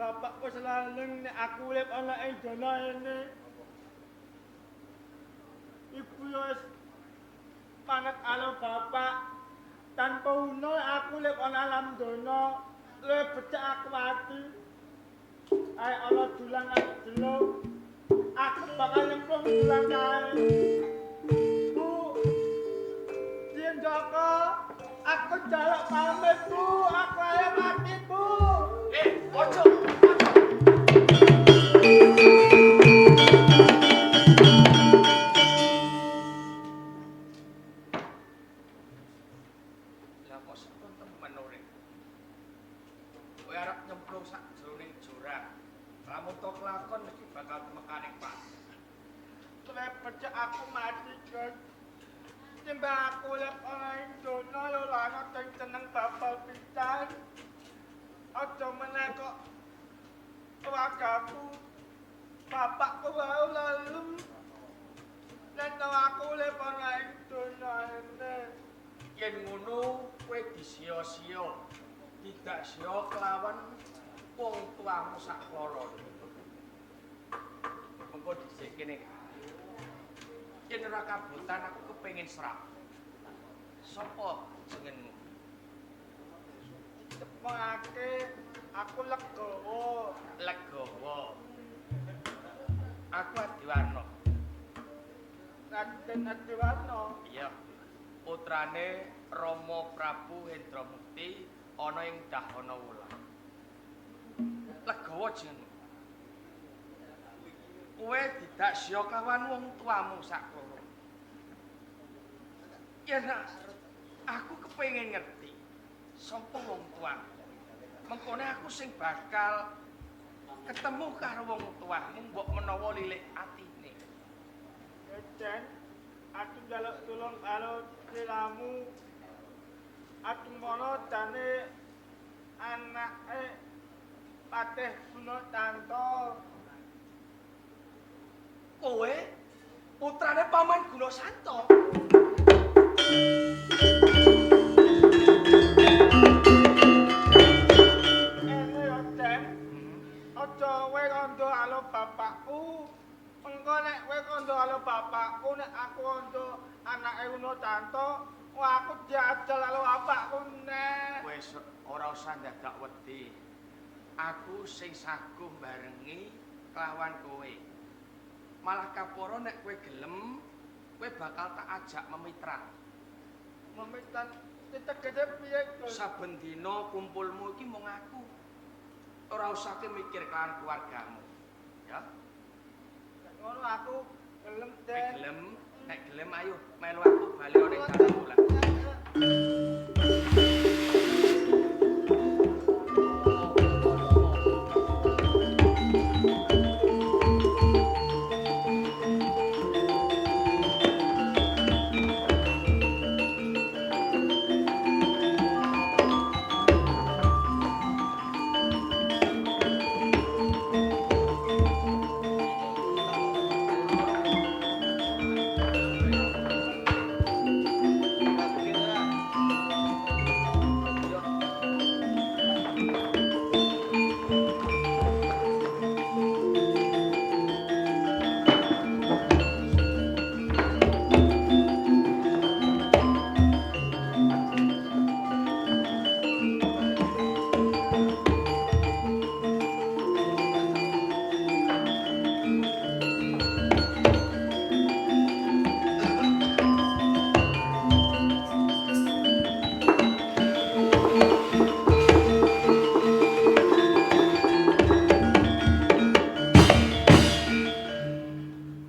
Bapakku selalu nek aku urip ana ing donya ini. Ibu wis manut karo bapak. Tanpa uno aku urip ana alam donya, luwih becik aku mati. Ae ana dulang ae jeluk. Aku bakal nyemplung dulang kae. Bu. Yen Joko, aku njaluk pamit, Bu. Aku ayo mati, Bu. Ojo. Lah kok sepon temen urip. Kowe arep nyemplung sak jroning jurang. Lamun to kelakon mesti bakal temekaning Pak. Luwih becik aku mati, Gus. Timbang aku urip ana ing donya ya ora ana sing seneng bapak pisan. Aja meneh kok keluargaku, bapakku wae lalu. Nek tau aku urip ana ing donya ini. Yen ngono kowe disia-sia. Tidak sia kelawan wong tuamu sak loro. Mengko dhisik kene. Yen ora kabutan aku kepengin serap. Sopo jenengmu? Tepangake aku Legowo. Legowo. Aku Adiwarna. Raden Adiwarna. Iya. Putrane Rama Prabu Hendramukti ana ing Dahana Wulan. Legowo jenengmu. Kowe didak sia kawan wong tuamu sak loro. Yen aku kepengin ngerti sapa wong tuamu. Mengkone aku sing bakal ketemu karo wong tuamu mbok menawa lilik atine. Jen, aku njaluk tulung karo sliramu. Aku mono jane anake Patih Gunatanto. Kowe putrane Paman Gunasanto. Ene yo, Jen. Aja kowe kandha karo bapakku. Engko nek kowe kandha karo bapakku, nek aku kandha anake Gunatanto, wah aku diajal karo bapakku neh. Wis ora usah ndadak wedi. Aku sing saguh barengi kelawan kowe. Malah kaporo nek kowe gelem, kowe bakal tak ajak memitra. Memitra tegese piye, Gus? Saben dina kumpulmu iki mung aku. Ora usah mikir kelawan keluargamu. Ya. Nek ngono aku gelem, Kowe Den. gelem, nek gelem ayo melu aku bali ana ing Dahana Wulan.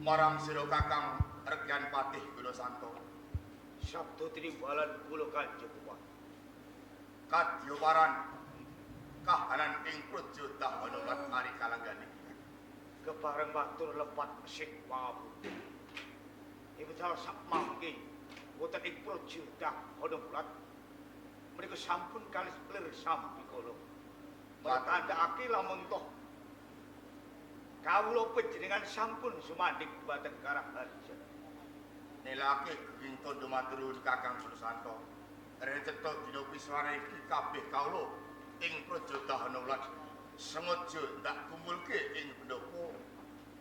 Marang sira Kakang Regyan Patih Gunasanto. Sabda tinimbalan kula Kanjeng Bupati. Kadyaparan kahanan ing Praja Dahana lan Ari Kalanggane. Kepareng matur lepat sing pangapunten. Ibu dal sak mangke wonten ing Praja Dahana Wulan menika sampun kalis lir sambikala. Matandhakake lamun toh kawula panjenengan sampun sumandhik dhumateng Karaharja. Nelake geging tandha matur nuwun Kakang Gunasanto. Rene cetha dina piswana iki kabeh kawula ing Praja Dahana Wulan Sengaja ndak kumpulke ing pendopo.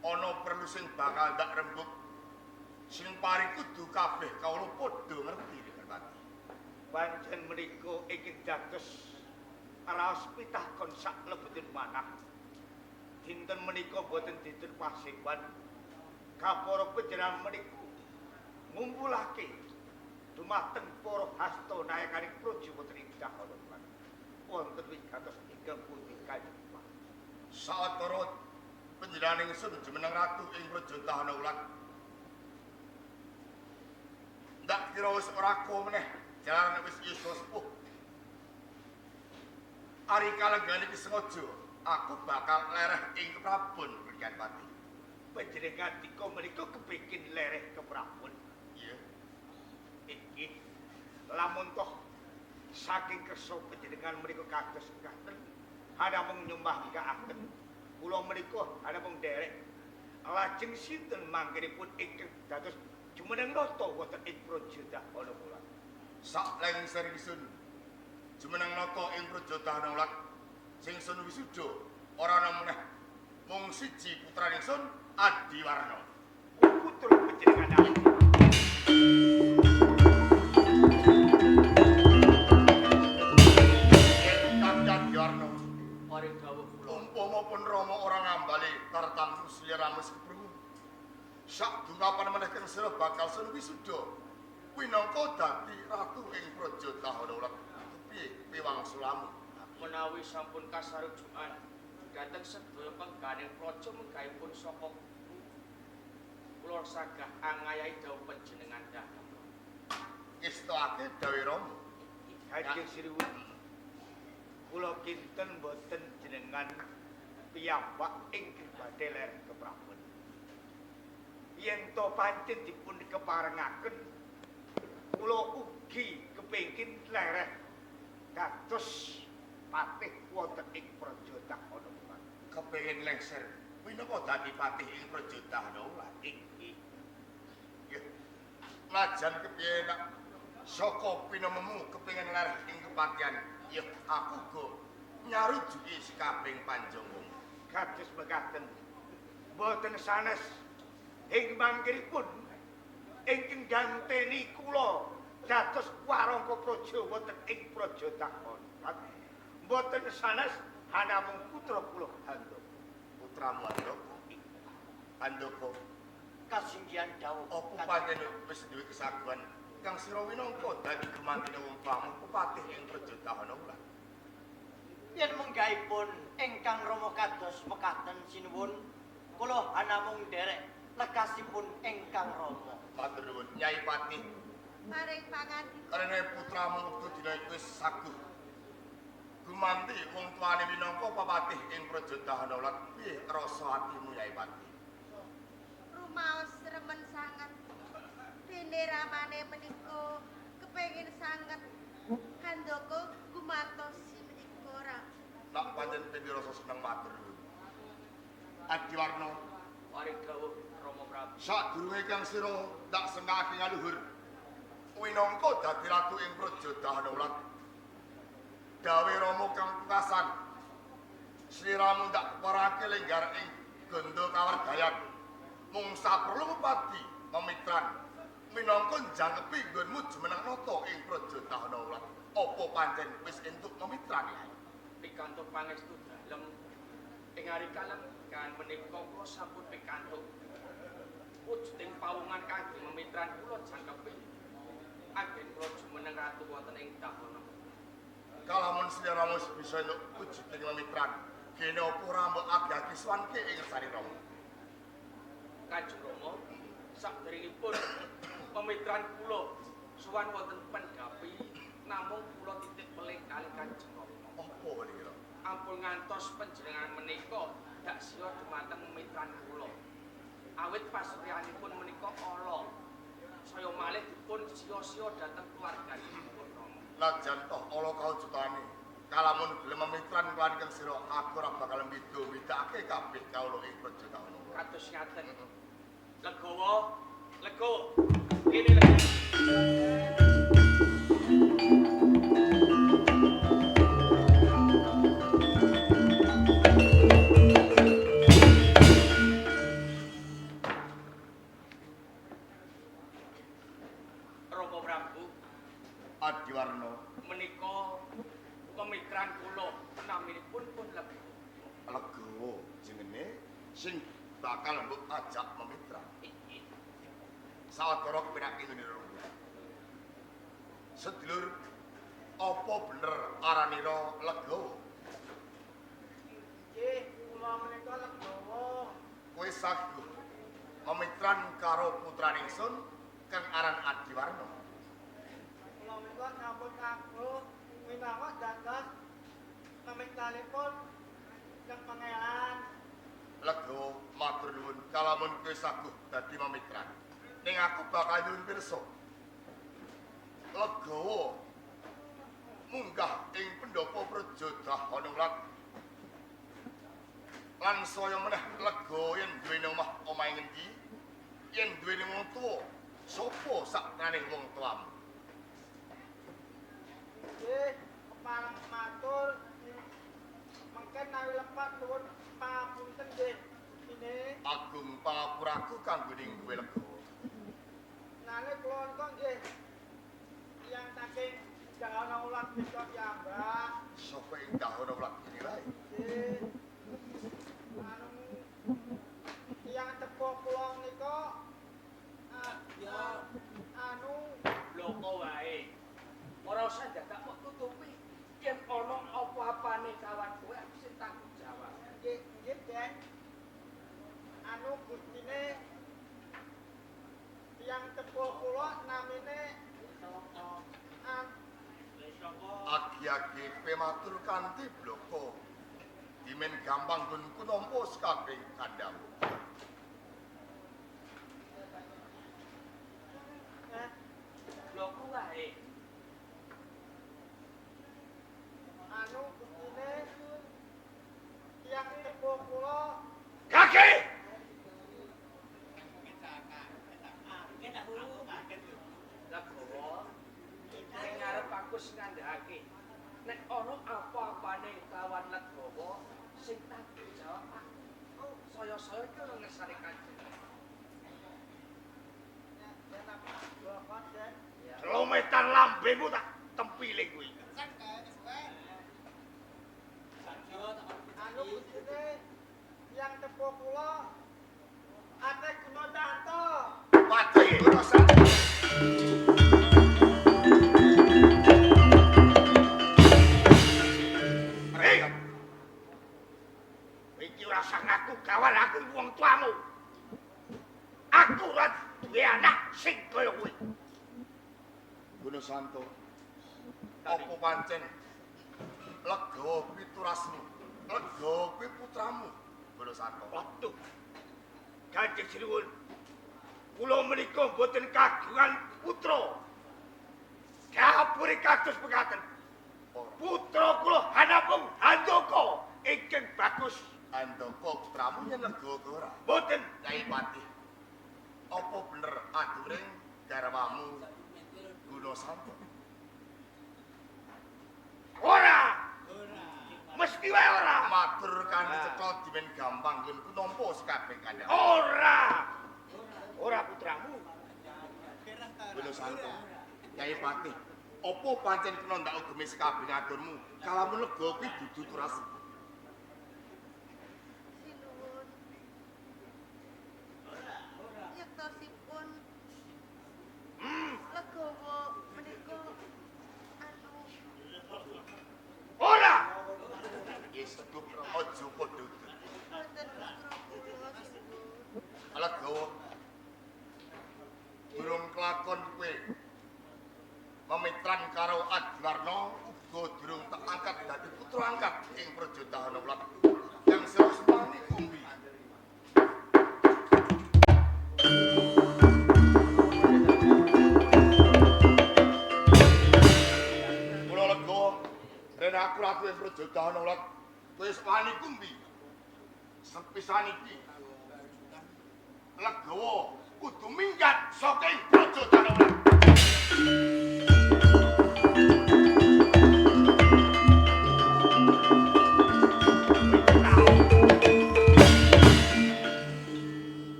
Ana perlu sing bakal ndak rembug. Sing pari kudu kabeh kawula padha ngerti Pati. Pancen menika ingkang dados raos pitakon sak lebetin manah. Dinten menika boten dinten pasewan. Kapara panjenengan menika ngumpulake dumateng para hasta nayakaning praja wonten ing Dahana. Wonten wigatos ingkang pundi Kanjeng Pati. Sawetara panjenengan ingsun jumeneng ratu ing praja Dahana Ulat. Ndak kira wis ora meneh, jalaran wis yuswa sepuh. Ari kalenggan iki sengaja aku bakal lereh ing keprabon Ryan Pati. Panjenengan dika menika kepingin lereh keprabon. Iya. Iki lamun toh saking kersa panjenengan menika kados ngaten, namung nyembah ngaaken. Kula menika namung nderek. Lajeng sinten mangkenipun ingkang dados jumeneng nata wonten ing praja Dahana Ulat. Sak lengser ingsun jumeneng nata ing praja Dahana Ulat sing sun wisuda ora ana meneh mung siji putrane ingsun Adiwarna. Putra panjenengan Adi. Adiwarna. Paring dawuh kula. Umpama pun Rama ora ngambali tartamtu sliramu keprungu. Sak dungapan meneh kang sira bakal sun wisuda winangka dadi ratu ing praja Dahana Ulat. Piye piwangsulamu? Menawi sampun kasarujukan dhateng sedaya pengganing praja menggahipun saka kula sagah angayahi dawuh panjenengan dalem. Ngestokake dawuh Rama. Kanjeng Sriwudi, kula kinten boten jenengan piyambak ingkang badhe lereh keprabon. Yen to pancen dipun keparengaken, kula ugi kepengin lereh dados patih wonten ing praja Dahana Ulat. Kepengin lengser minangka dadi patih ing praja Dahana Ulat. Inggih. Nggih. Najan kepiye nak saka pinememu kepengin lereh ing kepatihan, ya aku go nyarujuki sekabehing panjangmu. Kados mekaten. Boten sanes ing mangkenipun ingkang ganteni kula dados warangka praja wonten ing praja Dahana Ulat. Boten sanes namung putra kula Handaka. Putramu Handaka. Handaka kasinggihan dawuh. Apa pancen wis duwe kesaguhan kang sira winangka dadi gumantine wong tuamu pepatih ing praja Dahana Ulat. Yen menggahipun ingkang Rama kados mekaten sinuwun, kula namung nderek lekasipun ingkang Rama. Matur nuwun Nyai Patih. Paring pangandika. Karene putramu wektu dina iku wis saguh gumanti wong tuane minangka pepatih ing praja Dahana Ulat. Piye rasa atimu Nyai Patih? Rumaos remen sanget. Dene ramane menika kepengin sanget Handaka gumantosi menika ora. Nak pancen pindi rasa seneng matur nuwun. Adiwarna, Paring dawuh Rama Prabu. Sadurunge kang sira tak sengkake ngaluhur winangka dadi ratu ing praja Dahana Ulat. Dawe Rama kang pungkasan sliramu tak keparake lenggar ing ganda kawerdayan. Mung saperlu padi memitran minangka njangkepi nggonmu jumeneng nata ing praja Dahana Ulat. Apa pancen wis entuk memitran ya? Pikantuk pangestu dalem ing ari kalenggan menika kula sampun pikantuk wujuding pawongan kangge memitran kula jangkepi anggen kula jumeneng ratu wonten ing Dahana. Kalamun sliramu wis bisa entuk wujuding memitran, kene apa ora mbok agi-agi suwanke ing ngersane Rama? Kanjeng Rama, sakderengipun pemitran kula suwan wonten pendhapi namung kula titik pelih kalih Kanjeng Rama. Apa menika? Ampun ngantos panjenengan menika dak siya dumateng mitran kula. Awit pasuryanipun menika ala. Saya malih dipun siya-siya dhateng keluarganipun Rama. Najan toh ala kawujudane, kalamun gelem mitran kelawan kang sira, aku ora bakal mbeda-bedake kabeh kawula ing praja Dahana. Kados ngaten. Legowo, lego. Kene lego. Sing bakal mbok ajak memitra. Sawetara kepenake nggone lungguh. Sedulur, apa bener aranira Legawa? Nggih, kula menika Legawa. Kowe saguh memitran karo putrane ingsun kang aran Adiwarna. Kula menika sampun saguh minangka dados memitranipun Kang Pangeran. Legawa matur nuwun kalamun kowe saguh dadi memitran. Ning aku bakal nyuwun pirsa. Legawa munggah ing pendopo Praja Dahanungrat. Lan saya meneh lega yen duweni omah omahe ngendi? Yen duweni wong tuwa, sapa saknaning wong tuamu? Nggih, kepareng matur. Mengken nawi lepat nuwun pangapunten nggih. Ini agung pangapuraku kanggo ning kowe Legawa. Nanging kula nika nggih tiyang saking Dahana Ulat menika piyambak. Sapa ing Dahana Ulat kene wae? Nggih. Anu tiyang tepuh kula nika anu bloko wae. Ora usah dadak kok tutupi. Yen ana apa-apane kawan kowe aku sing tanggung jawab. Nggih, nggih, Den. Anu gustine tiyang tepuh kula namine Agi-agi kowe matur kanthi bloko. Dimen gampang nggonku nampa sekabeh kandhamu. Bloko wae. Anu gustine tiyang tepuh kula Kaki. Legawa ning ngarep aku sing ngandhakake. Nek ana apa-apane kawan Legawa sing tanggung jawab aku. Oh, saya-saya iki ora ngersane Kanjeng. Lometan lambemu tak tempile kuwi. Anu gustine tiyang tepuh kula Ate Guna Tanto. Pati Guna Santo. Iki ora usah ngaku kawan aku iku wong tuamu. Aku ora duwe anak sing kaya kowe. Guna Santo. Apa pancen Legawa kuwi turasmu? Legawa kuwi putramu, Guna Santo. Waduh. Kanjeng Sinuwun. Kula menika mboten kagungan putra. Kapure kados mekaten. Putra kula hanapung Handaka ingkang bagus. Handaka putramu yen Legawa kuwi ora? Mboten. Kyai Patih. Apa bener aduring garwamu Guna Santo? Ora. Mesti wae ora. Matur kanthi cetha dimen gampang nggonku nampa sekabeh kandhane. Ora. Ora putramu. Guna Santo. Kyai Patih, apa pancen kena ndak ugemi sekabeh aturmu kalamun Legawa kuwi dudu turas? Sinuwun. Yektosipun Legawa menika anu Ora. Wis cukup aja padha udur. Boten putra kula sinuwun. Legawa durung kelakon kowe memitran karo Adiwarna uga durung tak angkat dadi putra angkat ing Praja Dahana Ulat. Yang sira sempani kumbi. Kula lega ren aku ratu ing Praja Dahana Ulat. Kowe wis wani kumbi. Sepisan iki Legawa kudu minggat saking Praja Dahana Ulat.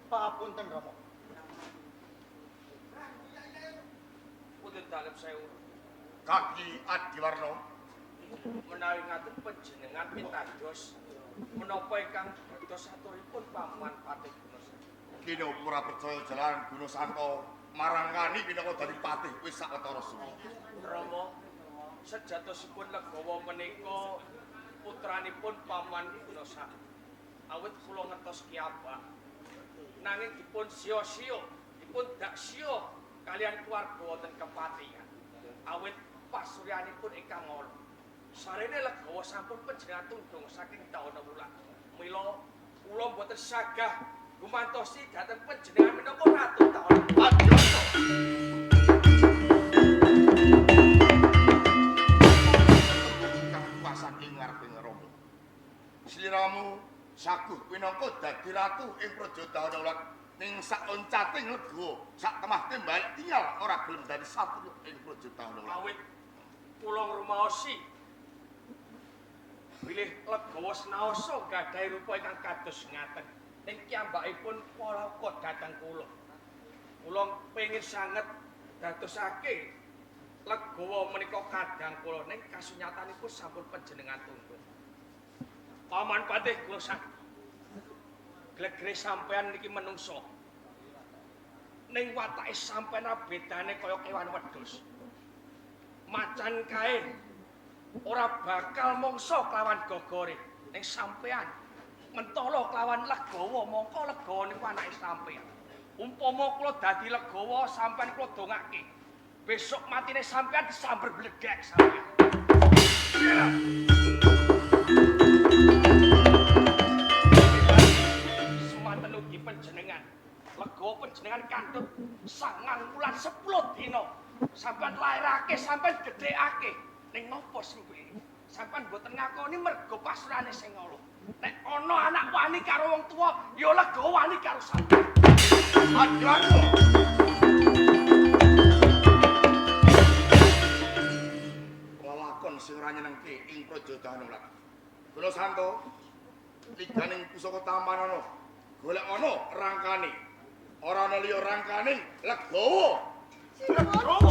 Pangapunten Rama. Putih dalem sewu. Kaki Adiwarna. Menawi ngaten panjenengan pitados menapa ingkang dados aturipun Paman Patih Gunasanta. Kene ora percaya jalaran Gunasanta marangkani pinaka dadi patih wis sawetara suwi. Rama, sejatosipun Legawa menika putranipun Paman Gunasanta. Awit kula ngertos kiyambak. Nanging dipun siya-siya, dipun dak siya kalian keluarga wonten kepatihan. Awit pasuryanipun ingkang ala. Sarene Legawa sampun panjenengan tundhung saking Dahana Wulan. Mila kula mboten sagah gumantosi dhateng panjenengan minangka Ratu Dahana. Adyata. Kang kuwasan ing ngareping Rama. Sliramu saguh pinangka dadi ratu ing Praja Dahana Wulan ning sak loncating Legawa sak temah timbal tinggal ora gelem dadi satru ing Praja Dahana Wulan. Awit kula ngrumaosi bilih Legawa senaosa gadhahi rupa ingkang kados ngaten. Ning kiyambakipun palaka dhateng kula. Kula pengin sanget dadosake Legawa menika kadang kula ning kasunyatanipun sampun panjenengan tundhung. Paman Patih Gunasanta. Glegre sampean niki menungso. Ning watake sampean bedane kaya kewan wedhus. Macan kae ora bakal mangsa kelawan gogore. Ning sampean mentala kelawan Legawa, mongko Legawa niku anake sampean. Umpama kula dadi Legawa, sampean kula dongake. Besok matine sampean disamber bledek sampean. Semanten ugi panjenengan. Legawa panjenengan kantut 9 wulan 10 dina. Sampean lairake, sampean gedhekake. Ning napa sembe? Sampean mboten ngakoni mergo pasrane sing ala. Nek ana anak wani karo wong tuwa, ya Legawa wani karo sampean. Adyata. Lelakon sing ora nyenengke ing Praja Dahana Wulan. Gunasanta liganing pusaka tamanana golek ana rangkane. Ora ana liya rangkane Legawa. Legawa.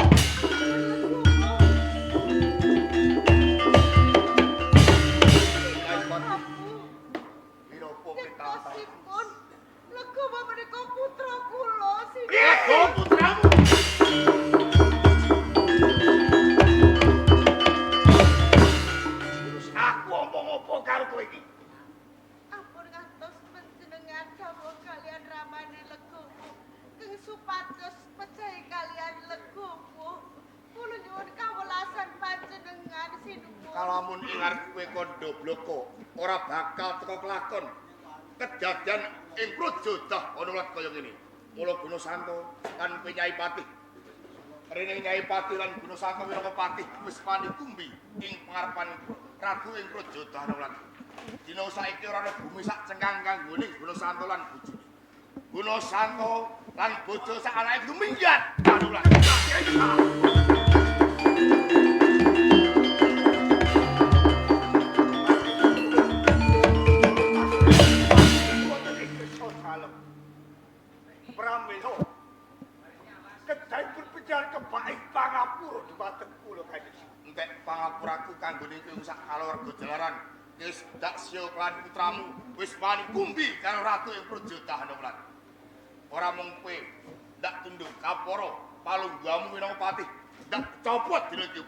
Yektosipun Legawa menika putra kula sinuwun. Legawa putramu. Terus aku omong apa karo kowe iki? Ampun ngantos panjenengan dawuh kalian ramane Legawa keng supados pejahi kalian Legawa. Kula nyuwun kawelasan panjenengan sinuwun. Kalamun ing ngarep kowe kandha bloko ora bakal teka kelakon kejadian ing Praja Dahana Wulan kaya ngene. Mula Gunasanta lan kowe Nyai Patih. Rene Nyai Patih lan Gunasanta minangka patih wis wani kumbi ing pangarepan ratu ing Praja Dahana Wulan. Dina saiki ora ana bumi sak cengkang kanggone Gunasanta lan bojone. Gunasanta lan bojo sak anake kudu minggat Dahana Wulan. Wonten ing kersa dalem. Pramila kedahipun panjenengan kebaik pangapura dhumateng kula kanjeng. Entek pangapuraku kanggone kowe sak kalawarga jalaran wis dak siya kelan putramu wis wani kumbi karo ratu ing Praja Dahana Wulan. Ora mung kowe ndak tunduk kapara palungguhamu minangka patih ndak copot dina iki.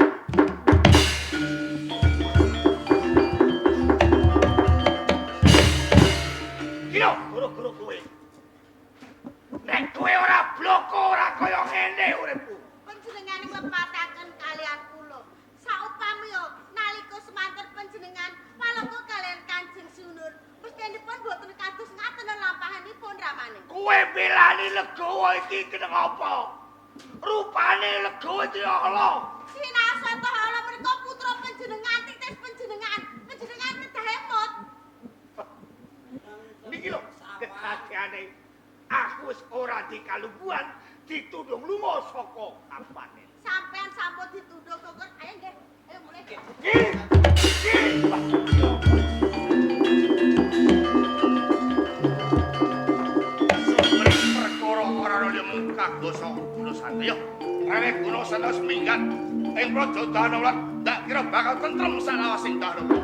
Kira guru-guru kowe. Nek kowe ora bloko ora kaya ngene uripku. Panjenengan nglepataken kalian kula. Saupami nalika semanten panjenengan palaka kalian Kanjeng Sunur, mestinipun boten kados ngaten lampahanipun ramane. Kowe belani Legawa iki keneng apa? Rupane Legawa iki ala. Sinasa toh ala menika putra panjenengan titis panjenengan. Panjenengan kedah emot. Niki lho kedadeane aku wis ora dikalungguhan ditundung lunga saka kapanen. Sampean sampun ditundung kok. Ayo nggih, ayo mulih. Ki. Ki. Sumber perkara ora ana liya mung kagosa Gunasanta. Yo, rene Gunasanta wis minggat ing Praja Dahana Wulan ndak kira bakal tentrem salawasing Dahana.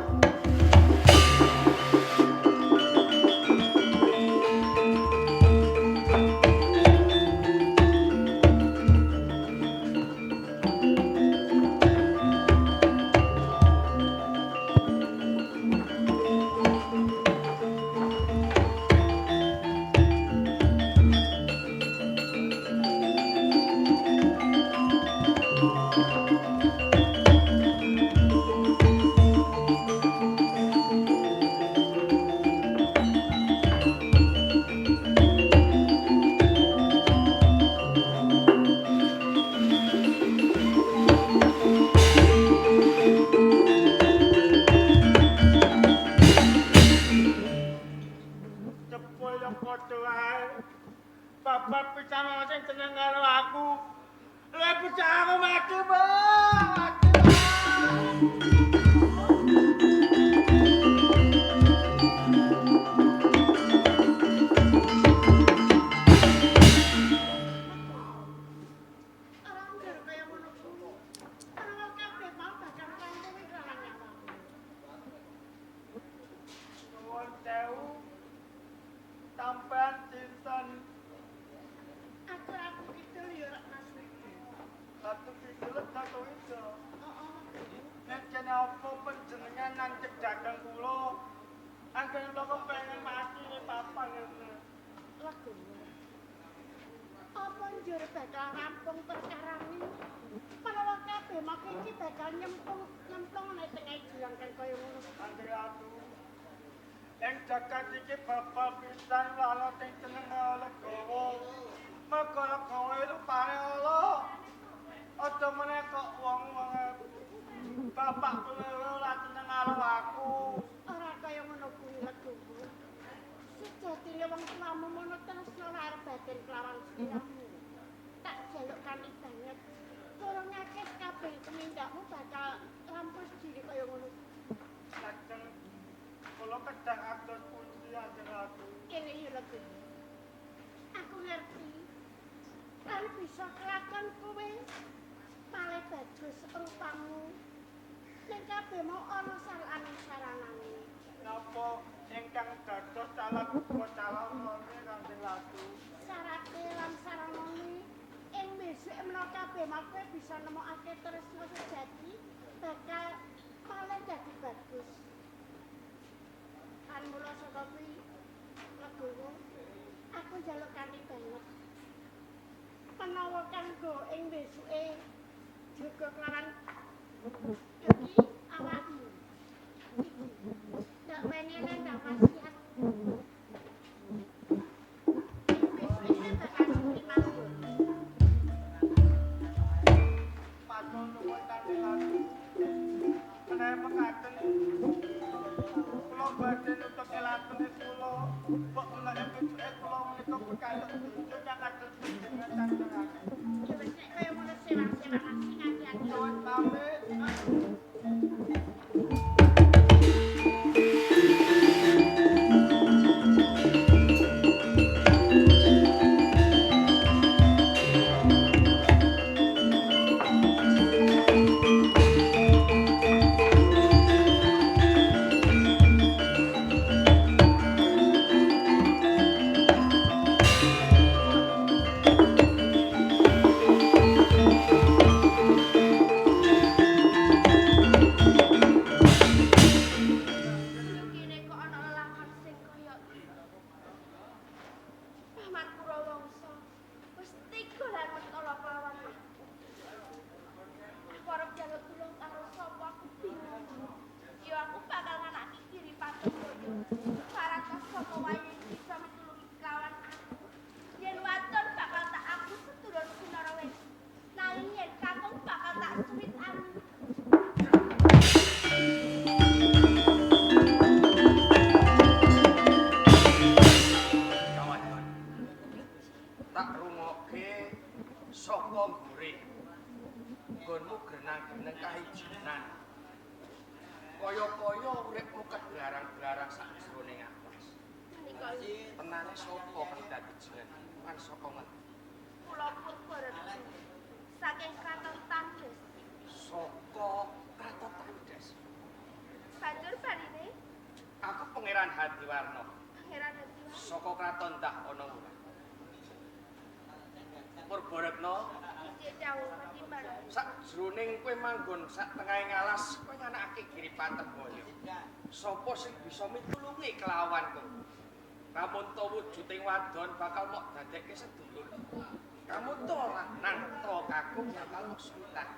Bapak pisan ana sing seneng karo aku. Lha bocah aku mati, Mbak. Mati. Ora ngger kaya ngono kuwi. Menawa kabeh mau bakal rampung lawan nyawamu. Nuwun sewu. Sampean sinten? Aku aku kidul ya ora Mas Widi. Ratu kidul satu ijo. Heeh. Nek kenapa panjenengan nancep dagang kula? Anggen kula kepengen mati ning papan ngene. Legowo. Apa njur bakal rampung perkarane? Menawa kabeh maka iki bakal nyemplung nek tengah jurang kang kaya ngono. Kanjeng Ratu. Ing jagat iki bapak pisan lan sing seneng legowo. Mergo legowo rupane ala. Aja meneh kok wong-wong bapak kula ora seneng karo aku. Ora kaya ngono kuwi Legowo. Sejatine wong tuamu mono tresna lahir batin kelawan sliramu. Tak jaluk kanthi banget. Tulungake kabeh tumindakmu bakal rampung diri kaya ngono. Lajeng kula kedah atus pundi Kanjeng Ratu. Kene ya Legowo. Aku ngerti. Lan bisa kelakon kowe malih bagus rupamu. Ning kabeh mau ana sarane saranane. Napa ingkang dados calon uga calonane Kanjeng Ratu? Syarate lan saranane ing besuk menawa kabeh mau kowe bisa nemokake tresna sejati bakal malih dadi bagus. Kan mula saka kuwi Legowo, aku njaluk kanthi banget. Menawa kanggo ing besuke jaga kelawan iki awakmu. Iki ndak pengen ndak wasiat. Ing besuke bakal sepi manggon. Matur nuwun Kanjeng Ratu. Menawi mekaten kula badhe nutuke latune kula. Mbok menawi besuke kula menika bekatuk bojo kang kados panjenengan Kanjeng Ratu. Ya wis nek kaya ngono sewang-sewangan sing ati-ati. Nuwun pamit. Kene kok ana lelakon sing kaya Paman Kurawangsa wis tega lan mentala kelawan aku. Aku arep njaluk tulung karo sapa aku bingung. Ya aku bakal nganaki Kiri Patoboyo. Parantos sapa wae bisa mitulungi kelawan aku. Yen wadon bakal tak aku sedulur Sinara wis. Nanging yen kakung bakal tak suwitani. Kawan. Tak rungokke saka ngguri. Nggonmu grenang-greneng kahijinan. Kaya-kaya uripmu keblarang-blarang sakjroning alas. Menika Tenane sapa kang dadi jeneng? Lan saka ngendi? kula Purba Rejo saking Kraton Tandes. Saka Kraton Tandes. Banjur barine Aku Pangeran Hadiwarna. Pangeran Hadiwarna. Saka Kraton Dahana Wulan. Purbaretna, Injih dawuh patimbal. sakjroning kowe manggon sak tengahing alas, kowe nganakake Giri Patembaya. Sapa sing bisa mitulungi kelawan kowe? Kamunta wujuding wadon bakal mok dadekke sedulur. Kamunta lanang ta kakung bakal mok suntah.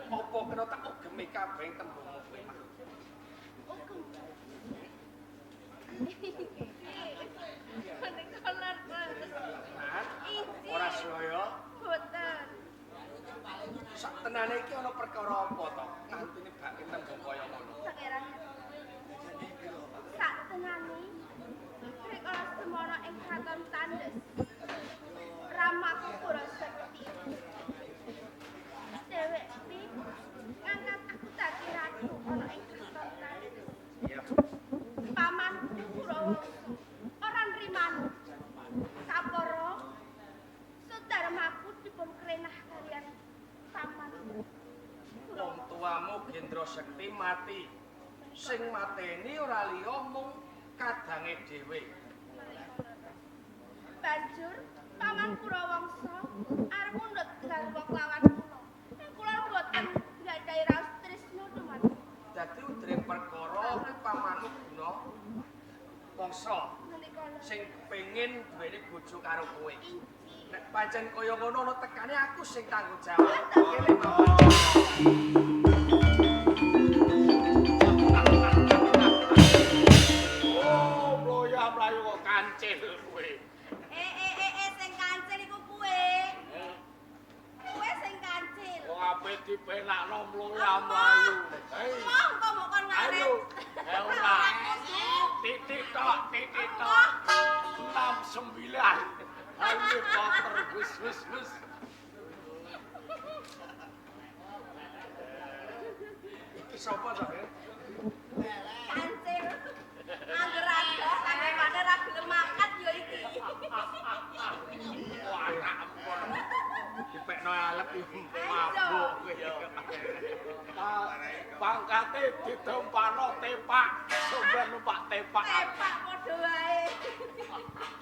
Apa kena tak ugemi kabeh tembungmu kowe mah? Ugem. Menika leres. Lan Injih. ora saya Boten. sak tenane iki ana perkara apa to? Nganti nebake tembung kaya ngono. Pangeran Hadiwarna. Sak tenane rikala semono ing Kraton Tandes. Ramaku pura sekti. Dheweke ngangkat aku dadi ratu ana ing Kraton Tandes. Iya. Pamanku Kurawangsa ora nrimani. Kapara sudarmaku dipun krenah kaliyan paman. Wong tuamu Gendra Sekti mati. Sing mateni ora liya mung kadange dhewe. Banjur paman Kurawangsa arep mundhut garwa kelawan kula. Ning kula mboten nggadahi raos tresna dumateng. Dadi udring perkara kuwi pamanmu Guna Wangsa Menika lho. sing pengin duweni bojo karo kowe. Injih. Nek pancen kaya ngono ana tekane aku sing tanggung jawab. Kene paman. Oh, mloya mlayu kok kancil kowe. Eh eh eh eh sing kancil iku kowe. Kowe sing kancil. Wong ape dipenakno mloya mlayu. Hei, Wah, kok mbok kon ngaret. ayo. Eh ora. Titik tok, titik tok. 69. Harry Potter wis wis wis. Iki sapa to, Her? Kancil. Angger ada sampe mana ra gelem mangkat ya iki. Wah, ampun. Dipekno alep yo mabuk kowe. Pangkate ditumpano tepak, sumber numpak tepak. Tepak padha wae.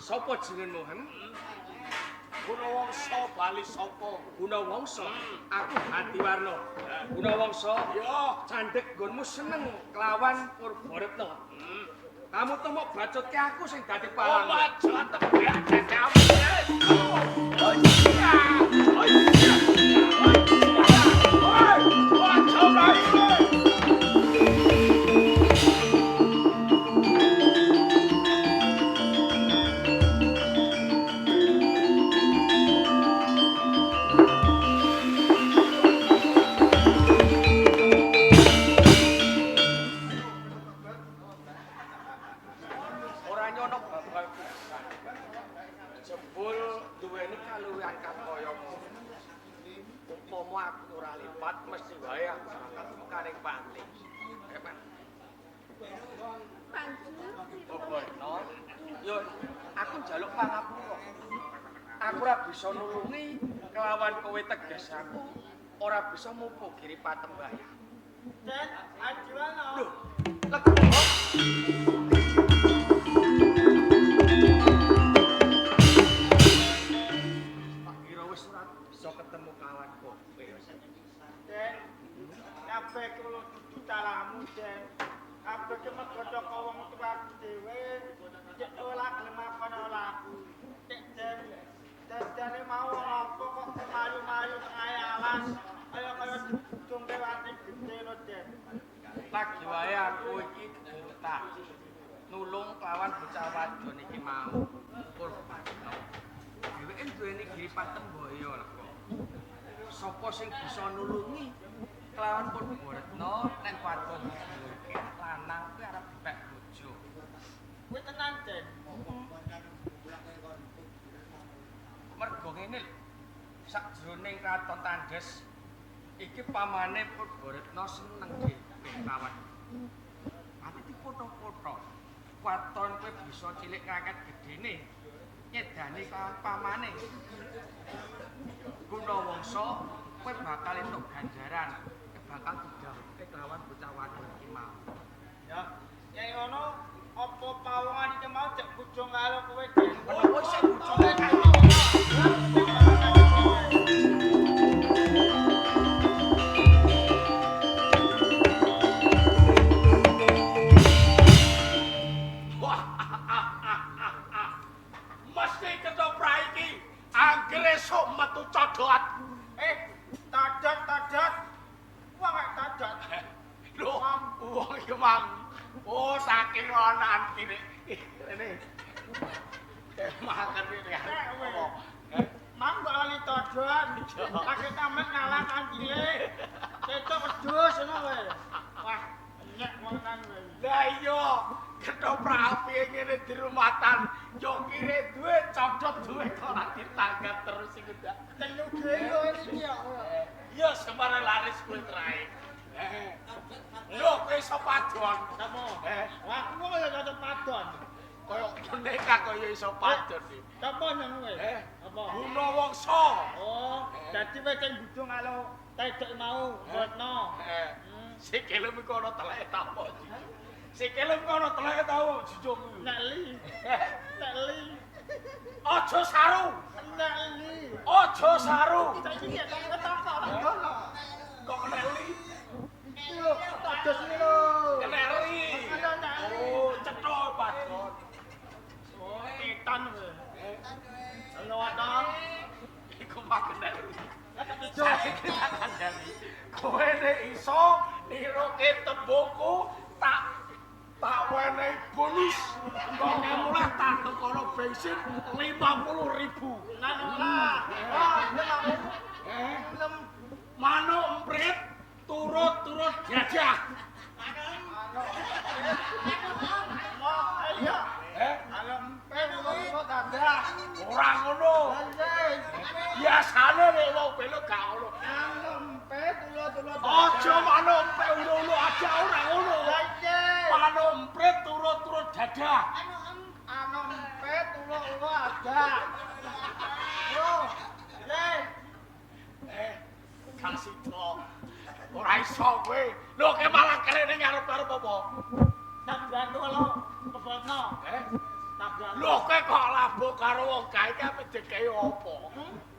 Sapa jenengmu, Hem? Gunawangsa bali sapa? Gunawangsa. Aku Hadiwarna. Gunawangsa, Ya, candhek nggonmu seneng kelawan Purbaretna. Kamu tuh mau bacotke aku sing dadi palang. oh, aja tebak cecam. Oh iya. Oh iya. Oi, aja mlayu. Ora nyono babal pisan. Jebul duweni kaluwihan kaya ngono. Upama aku ora lipat mesti wae aku bakal mekaring panti. Hebat. Banjur Purbaretna, yo aku njaluk pangapura. Aku ora bisa nulungi kelawan kowe teges aku ora bisa mupu Giri Patembaya. Den Hadiwarna. Lho, legowo. Tak kira wis ora bisa ketemu kawan kowe. Den, kabeh kula dudu salahmu, Den. Kabeh ki mergo teko wong tuaku dhewe, cek ora gelem akon ora aku. Cek Den, dadane mau ana apa kok mayu-mayu tengah alas, kaya-kaya didungke wati gedhe lho, Den. Lagi wae aku iki buta. Nulung kelawan bocah wadon iki mau. Purbaretna. Dheweke duweni Giri Patembaya lho. Sapa sing bisa nulungi kelawan Purbaretna nek wadon dijulurke lanang kuwi arep dipek bojo. Kuwi tenan, Den. Mergo ngene lho. Sakjroning Kraton Tandes iki pamane Purbaretna seneng dhewe kelawan. Ati difoto-foto. Waton kowe bisa cilik raket gedene nyedani kelawan pamane. Gunawangsa kowe bakal entuk ganjaran, kowe bakal didhawuhke kelawan bocah wadon iki mau. Ya, yen ngono apa pawongan iki mau jek bujung karo kowe, Den? Oh, sing bujunge kae. Mesti ketoprak iki anggere esuk metu codot. Eh, todot todot. Wong kok todot. Lho, wong iki mang. Oh, saking ronan kene. Rene. Makan iki. Apa? Mang kok lali todot. Lagi tamek ngalah kancile. Ketok wedhus ngono kowe. Wah, nyek wong nang kowe. Lah iya, ketoprak api ngene dirumatan, yo kire duwe codot duwe kok ora ditanggap terus iku ndak. Telu dhewe iki ya. Ya sembarang laris kuwi trae. Lho, kowe iso padon. Kamu. Wah, wong ya cocok padon. Kaya boneka kaya iso padon iki. Apa nang kowe? Apa? Gunawangsa. Oh, dadi kowe sing budung karo tedok mau, Retno. Sikile iku ana teleke ta apa, Jujung? Sikile iku ana teleke ta apa, Jujung? Nek li. Nek li. Aja saru. Nek li. Aja saru. Saiki nek tak ora dono. Kok kena li? Iki lho, tak dos iki lho. Kena li. Oh, cetha padon. Oh, tetan kowe. Lho ta. Iku mah kena li. Saiki tak kandhani. Kowe nek iso niruke tembungku tak tak wenehi bonus. Engko mulih tak tukono bensin 50.000. Lah lah. Wah, lem. Manuk emprit turut-turut gajah. Wah, iya. Emprit turut gajah. Ora ngono. Biasane nek wong belok gak ngono. Emprit turut-turut. Aja manuk emprit ulu-ulu aja ora ngono. Manuk emprit turut-turut dadah. Manuk emprit ulu-ulu aja. Oh. Kang Sida. Ora iso kowe. Lho kowe malah kerene ngarep-arep apa? Tak bantu lho, kebotno. Tak bantu. Lho kowe kok labuh karo wong kae iki ape dikei apa?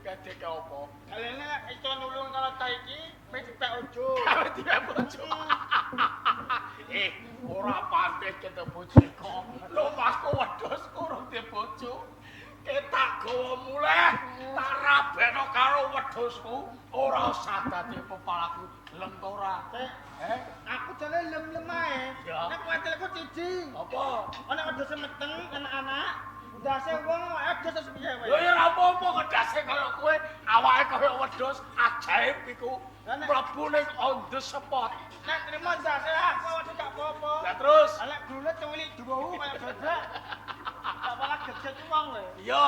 Dikei apa? Kalene iso nulung karo ta iki, wis dipek ojo. Kawe dipek bojo. Ora pantes kete bojoku. Lho masku wedhus urung di bojo. Ketak gawa mulih, tak rabekno karo wedhusku, ora usah dadi pepalaku, gelem ta ora? Aku jane lem-lem ae. Nek kuwatirku siji. Apa? Ana wedhus meteng anak-anak, ndase wong wedhus terus piye kowe? Lho ya ora apa-apa ndase kaya kowe, awake kaya wedhus ajaib iku. Mlebu ning on the spot. Nek trimo ndase aku wedhus gak apa-apa. Lah terus, nek gulune cuwilik duwu kaya bebek. Tak malah geget wong lho. Iya.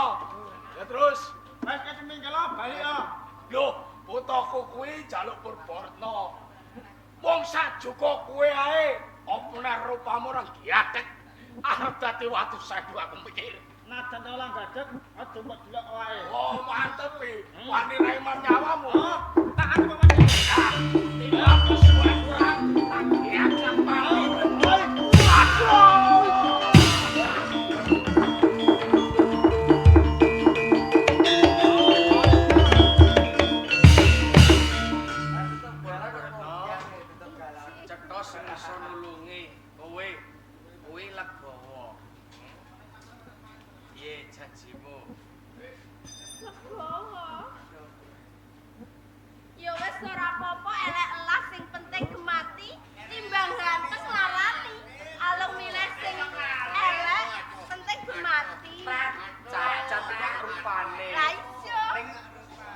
Ya terus, wis keseminggu lho bali lho. Lho, putraku kuwi njaluk Purbarna. Wong sajuka kowe ae, apa nek rupamu ora giatek. Arep dadi watu sewu aku mikir. Najan ora gadeg, aja mbok delok wae. Oh, mantep iki. Wani ra iman nyawamu. Tak anu paman. Tinggal kesuwen kurang, tak giatek mati. Aduh. Cetha sing iso nulungi kowe kuwi Legawa. Piye janjimu? Legawa. Ya wis ora apa-apa elek elah sing penting gemati timbang ganteng larani. Alung milih sing elek penting gemati. Cacat kok rupane. Lah iya. Ning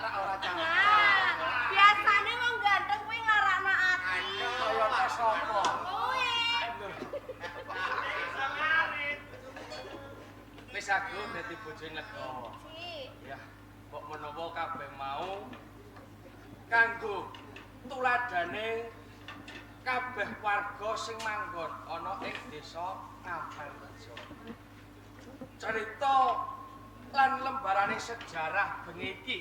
ora ora cacat. Nah, biasane wong ganteng kuwi nglarakno ati. Kaya sapa? Kuwi. Wis aku dadi bojone Legawa. Ya, mbok menawa kabeh mau kanggo tuladane kabeh warga sing manggon ana ing desa Ngampelrejo. Cerita lan lembarane sejarah bengi iki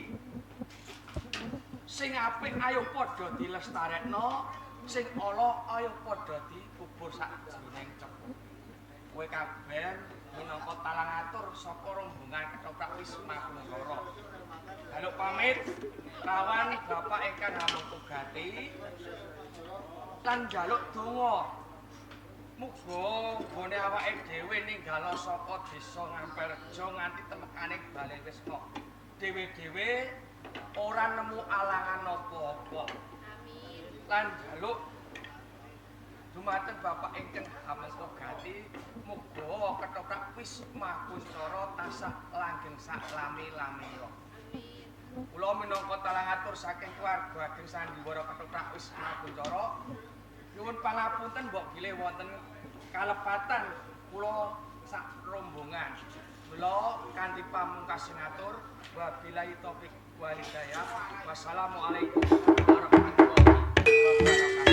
Sing apik ayo padha dilestarekno, sing ala ayo padha dikubur sak jroning cepu. Kowe kabeh minangka talang atur saka rombongan Ketoprak Wisma Kuncoro. Jaluk pamit kawan bapak ingkang hamengku gati lan njaluk donga. Muga nggone awake dhewe ninggalo saka desa Ngampelrejo nganti temekane Bale Wisma. Dhewe-dhewe ora nemu alangan apa-apa. Amin. Lan njaluk dumateng bapak ingkang hamengku gati, muga Ketoprak Wisma Kuncoro tansah langgeng sak lami-lamiya. Amin. Kula minangka talang atur saking keluarga ageng sandiwara Ketoprak Wisma Kuncoro nyuwun pangapunten mbok bilih wonten kalepatan kula sak rombongan. Kula kanthi pamungkas ngatur wabillahi taufik wal hidayah. Wassalamualaikum warahmatullahi wabarakatuh.